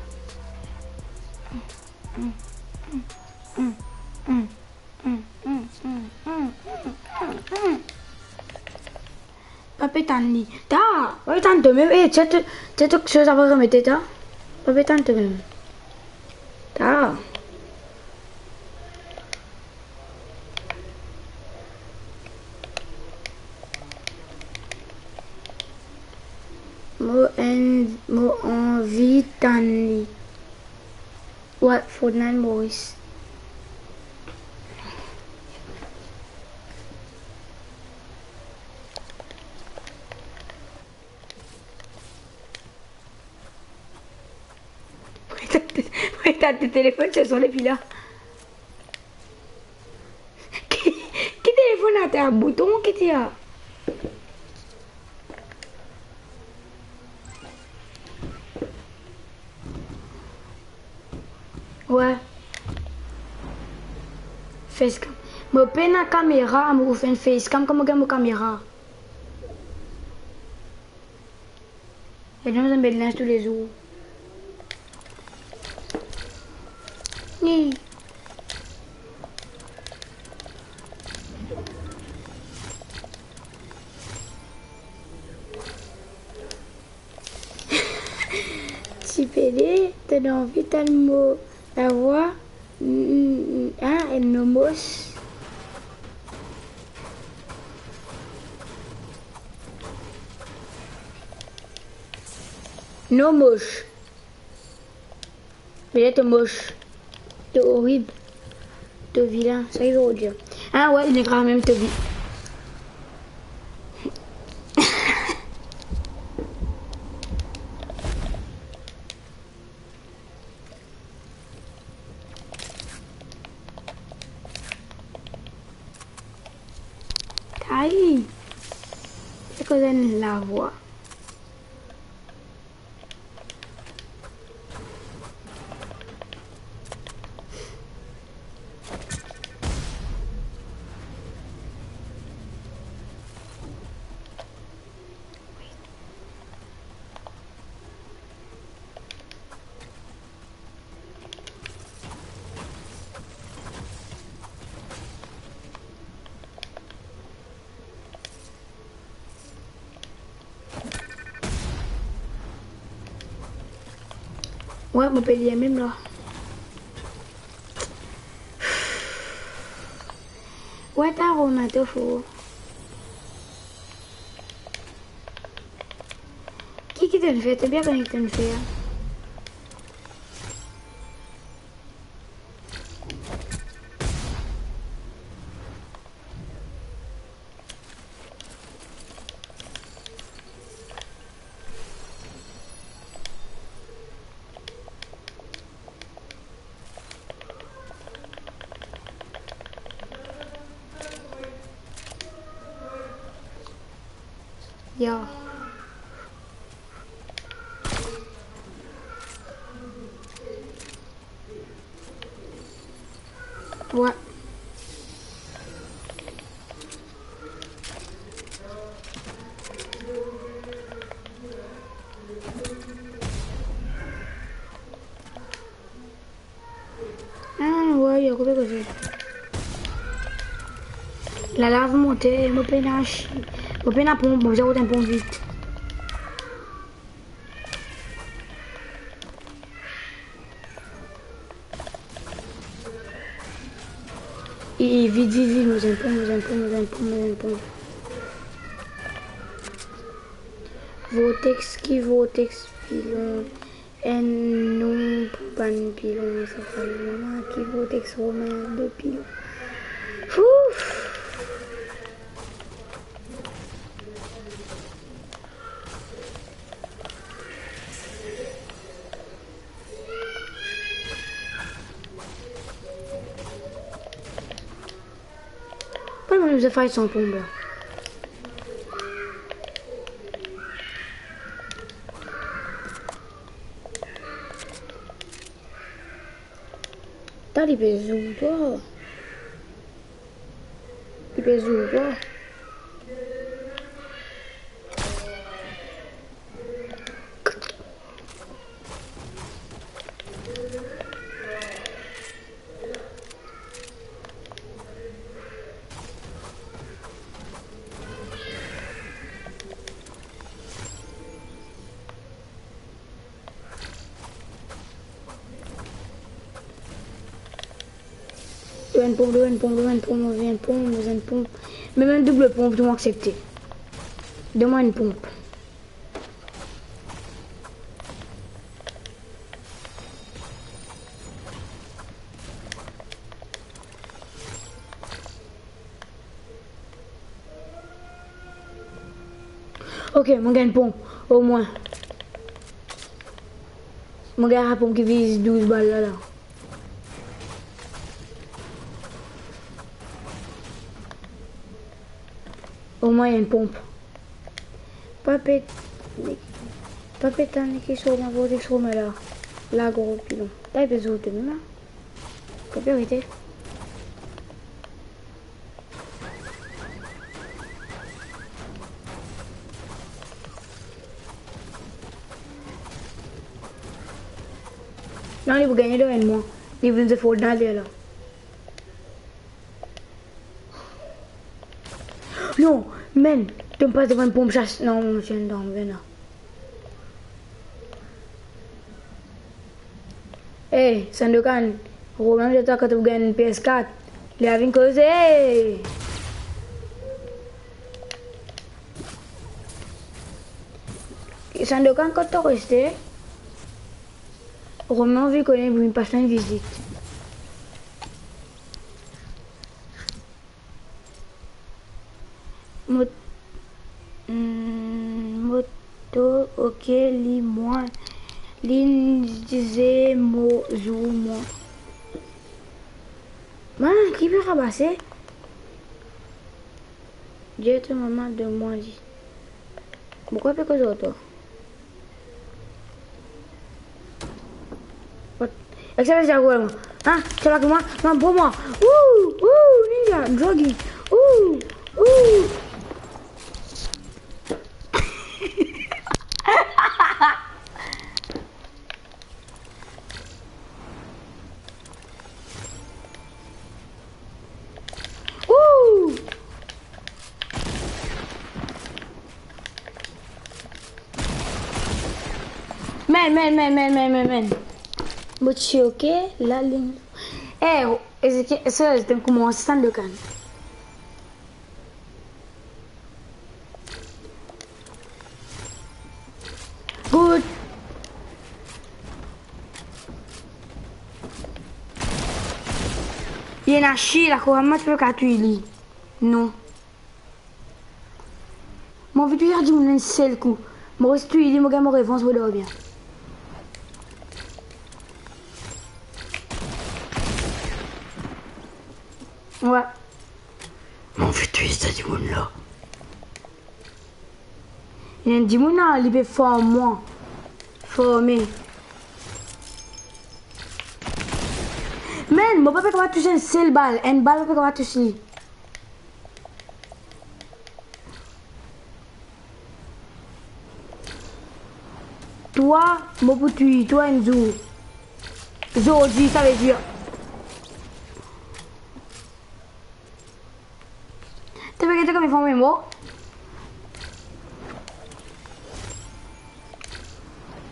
Pa pe tann li. Ta, pa pe tann to mem. Eh, tir to, tir to kiksoz apre remete ta. Pa pe tann to mem. Ta. Mo enn, mo anvi tann li. Wi, Fortnite Maurice. Eta, to telefonn ti sonn depi la. Ki, ki telefonn ater bouton ki ti la? Wi. Facecam. Mo pena kamera, mo fer enn facecam, kouma mo gagn mo kamera? E donk, mo met linz toulezour. Ni. Ti pede, to ena anvi tann mo lavwa? Mm, mm, mm, ah, enn nomos. Nomos. Pede to mos. To orib. To vilin. Sa ki vedir. Ah wi, li grav mem to vi. Ayi. Se koz enn lavwa. Wi, mo pe lir mem la. Wi, ta Romain, to for. Ki ki to'nn fer? To bien kone ki to'nn fer. Ya. Wi. Ah, wi, li koupe koze. Lalav monte, mo pena, mo pena ponp, mo bizin rod enn ponp vit. E, e, vit, vit, vit, mo bizin ponp, mo bizin ponp, mo bizin ponp, mo bizin ponp. Vortex, ki vortex pilon? Enn nom pou bann pilon, sa fale mama ki vortex Romain de pilon. Ouf! Pou mwa, nou bizin fer enn ponp la. Ta, li pe zour twa. Li pe zour twa. Donn mwa enn ponp, donn mwa enn ponp, donn mwa enn ponp, mo bizin enn ponp, mo bizin enn ponp. Mem enn doub ponp, to aksepte. Donn mwa enn ponp. Ok, mo gagn ponp, omwin. Mo gagn sa ponp ki viz douz bal la, la. Omwin enn ponp. Pa pet, pa pet, tann ki so mo vote so mo la. La gro pilon. Ta pe zout mem la. Kopi arete. Non, li pou gagne dan enn mwa. Li vinn se Fortnite la. Non, man, to pas devan enn ponp sas. Non, mo ti andan, vinn la. Ey, Sandokan, Romain, to kan to pou gagn P S quatre, li a vinn koze. Sandokan, kot to reste? Romain, anvi kone, pou vinn pas enn vizit. Mo, hmm, moto, ok, li mwa, li dize mo, zour mwa. Man, ki pe rabase? Dieu te maman de mwa, li. Pourkoi pe koz ar twa? What? Ek sa, sa kwa, mwa? Hein? Sa pa ki mwa? Non, pou mwa. Ouh, ouh, ninja, droggy. Ouh, ouh. Ouh! Man, man, man. Mo ti ok, la li. Eh, Ezekiel, seriously, to koumans tann de kan. Good. Li ena shield, akoz mwa ti pe kapav touy li. Non. Mo anvi touy sa dimoun enn sel kou. Mo res touy li, mo gagn mo revans, mo dor bien. Wi. Mo anvi touy sa dimoun la. Ena enn dimoun la, li pe farm mwa. Farme. Man, mo pa pe kapav tous enn sel bal. Enn bal, mo pa pe kapav tous li. Twa, mo pou touy twa enn zour. Zordi, savedir. To pe gete kouma fami mo?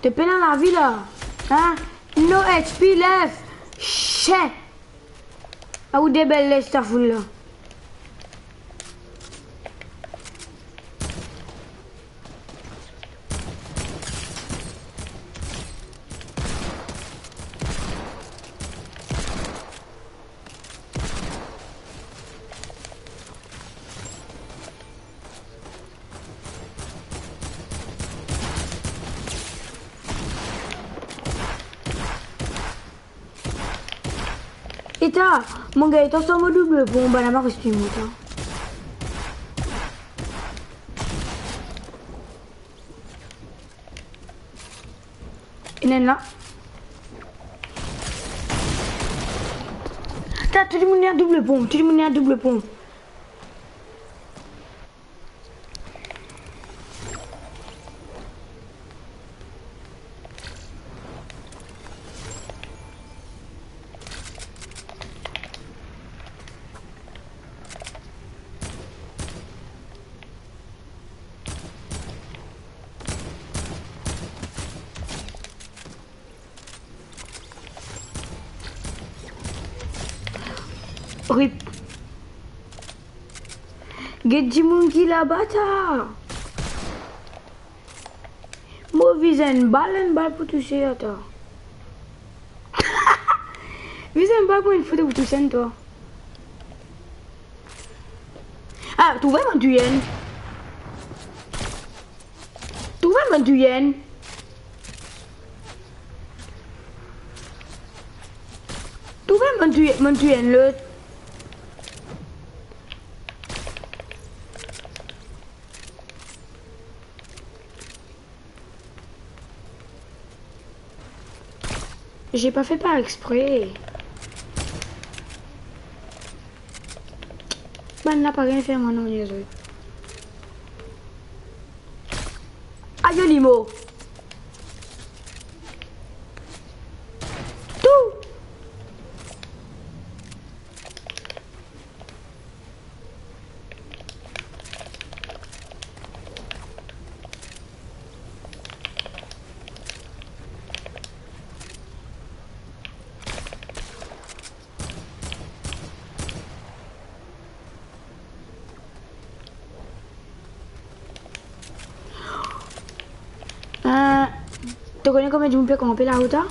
To pena lavi la, hein? No H P left. Shit. Aou de bel les ta foul la. Eta, mo gagn to so mo doub pon, bann la pa res touy mwa, ta. Ena enn la. Ta, tou dimoun ena doub pon, tou dimoun ena doub pon. Rip. Get dimoun ki laba, ta. Mo viz enn bal, enn bal pou touse, ata. Viz enn bal pou enn foto pou touse, ata. Ah, trouve mwa touy enn. Trouve mwa touy enn. Monn touy, monn touy enn lot. J'ai pas fait par exprès. Bann la pa gagn fer mwa nanye zot. Ayo, li mor. Tou. Eh, to kone konbien dimoun pe kanpe laota?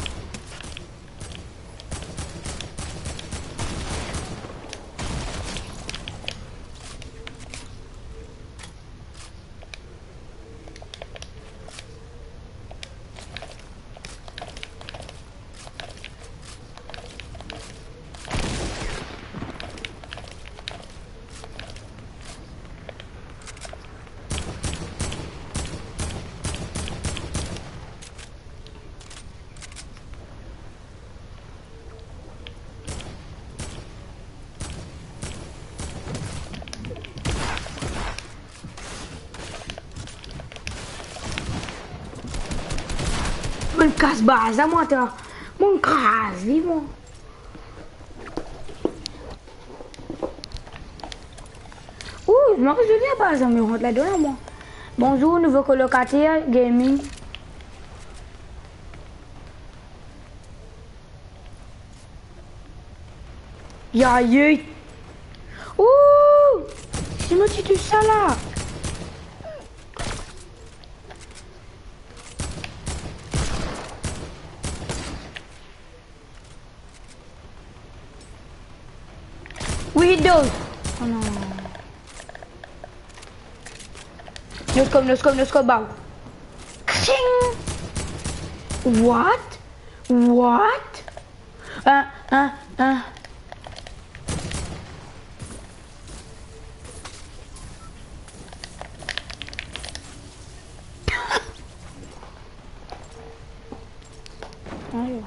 Monn kas baz la, mwa, ta. Monn kraz li, mwa. Ooh, mwa, zoli labaz la, me rant ladan la, mwa. Bonzour, nouvo kolokater, gaming. Aye, aye. Ooh! Si mo ti touy sa la. Window. Oh non. No scope, no scope, no scope, bow. Kring! What? What? Ah, ah, ah. Ayo.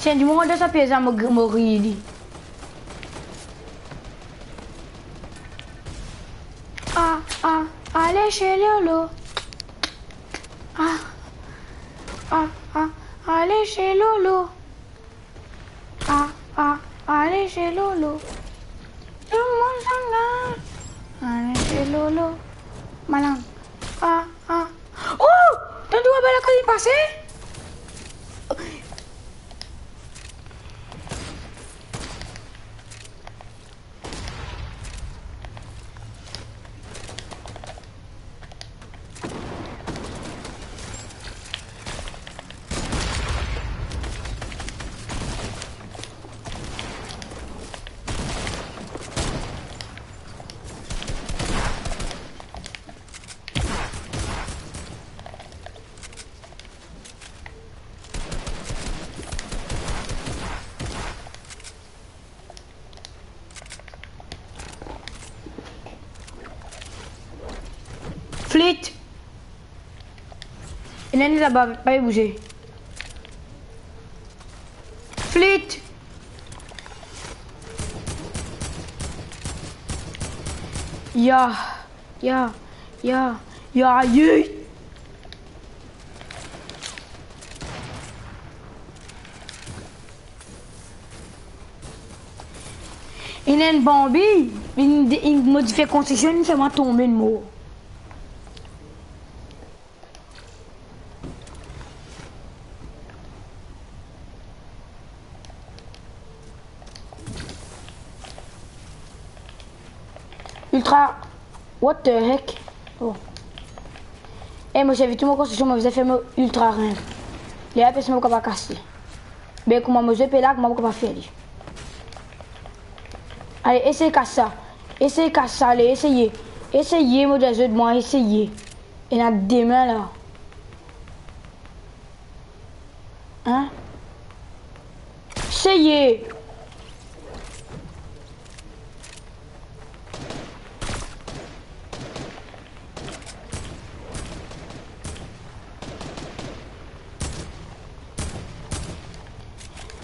Si enn dimoun rant dan sa pies la, mo gr-, mo riy li. Ah, ah, ale chez Lolo. Ah, ah, ah, ale chez Lolo. Ah, ah, ale chez Lolo. Tout dimoun sann gaz. Ale chez Lolo. Malang. Ah, ah. Oh! Tann twa bal la kan li pase? Flit! Ena enn laba, pa bouze. Flit! Ya, ya, ya, ya, aye! Inn enn banbi, inn, inn modifie konstriksion, inn fer mwa tonbe, inn mor. Ultra. What the heck? Oh. Eh, mo servi tou mo konstriksion, mo bizin fer mo ultra rank. Lerla personn pa kapav kas li. Be kouma mo zwe pe lag, mo pa kapav fer li. Ale, esey kas sa. Esey kas sa, ale, eseye. Eseye, mo dir zot, mwa, eseye. Ena de min la. Hein? Seye!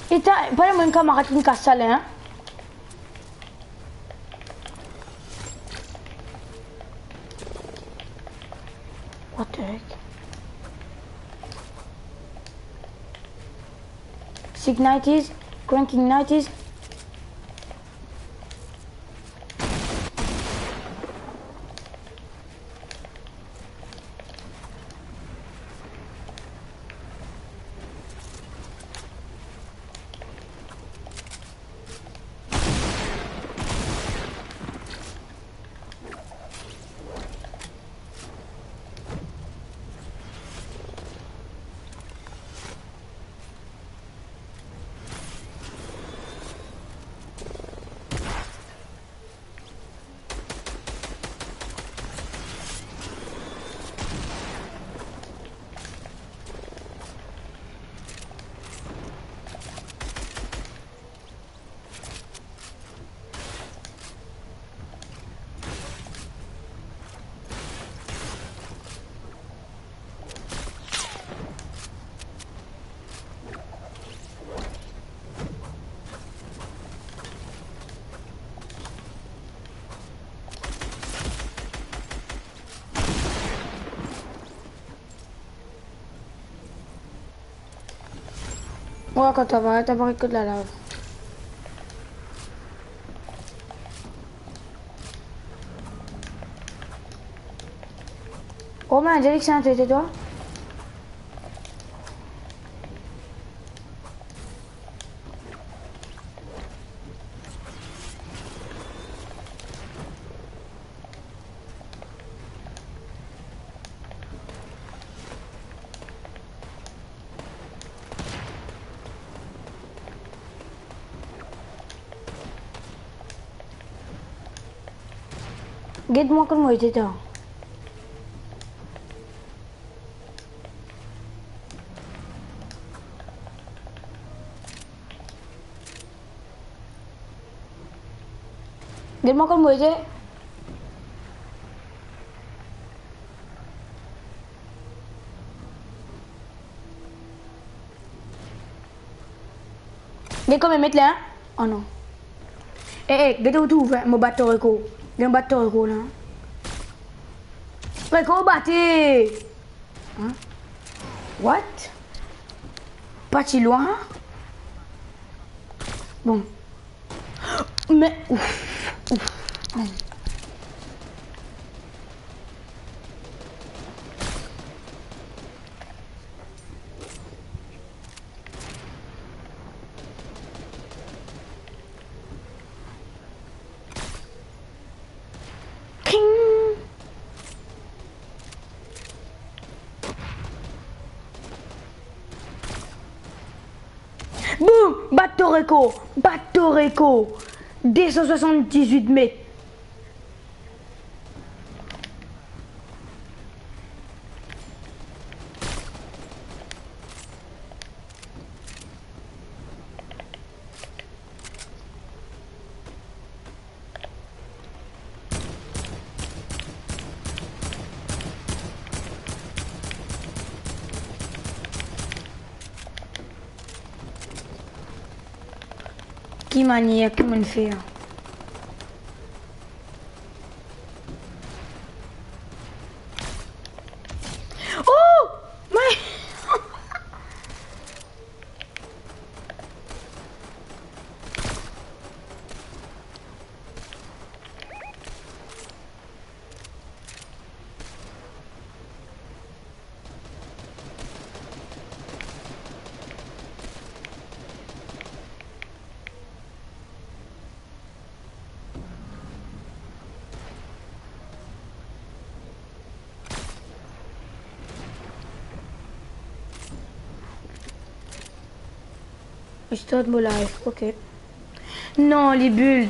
Eta, pa ena enn kamarad ki kas sa la, hein? What the heck? Sick nineties, cranking nineties. Wa, kan to aparet, to aparet kot lalav. Oh, mais Angélique, c'est un tété, toi? Get mwa kot mo ete, ta. Get mwa kot mo ete. Get kouma met la, hein? Oh non. Eh, eh, get ou trouve, hein? Mo bat to rekor. Get mo bat to rekor la, hein? Rekor bate! Hein? What? Pa ti lwin, hein? Bon. Me, ouf, ouf. King! Boum! Bat to rekor! Bat to rekor! De san swasanndiz-wit met. Ki manier, ki mo'nn fer? Oh! My! Start mo live, ok. Non, li build.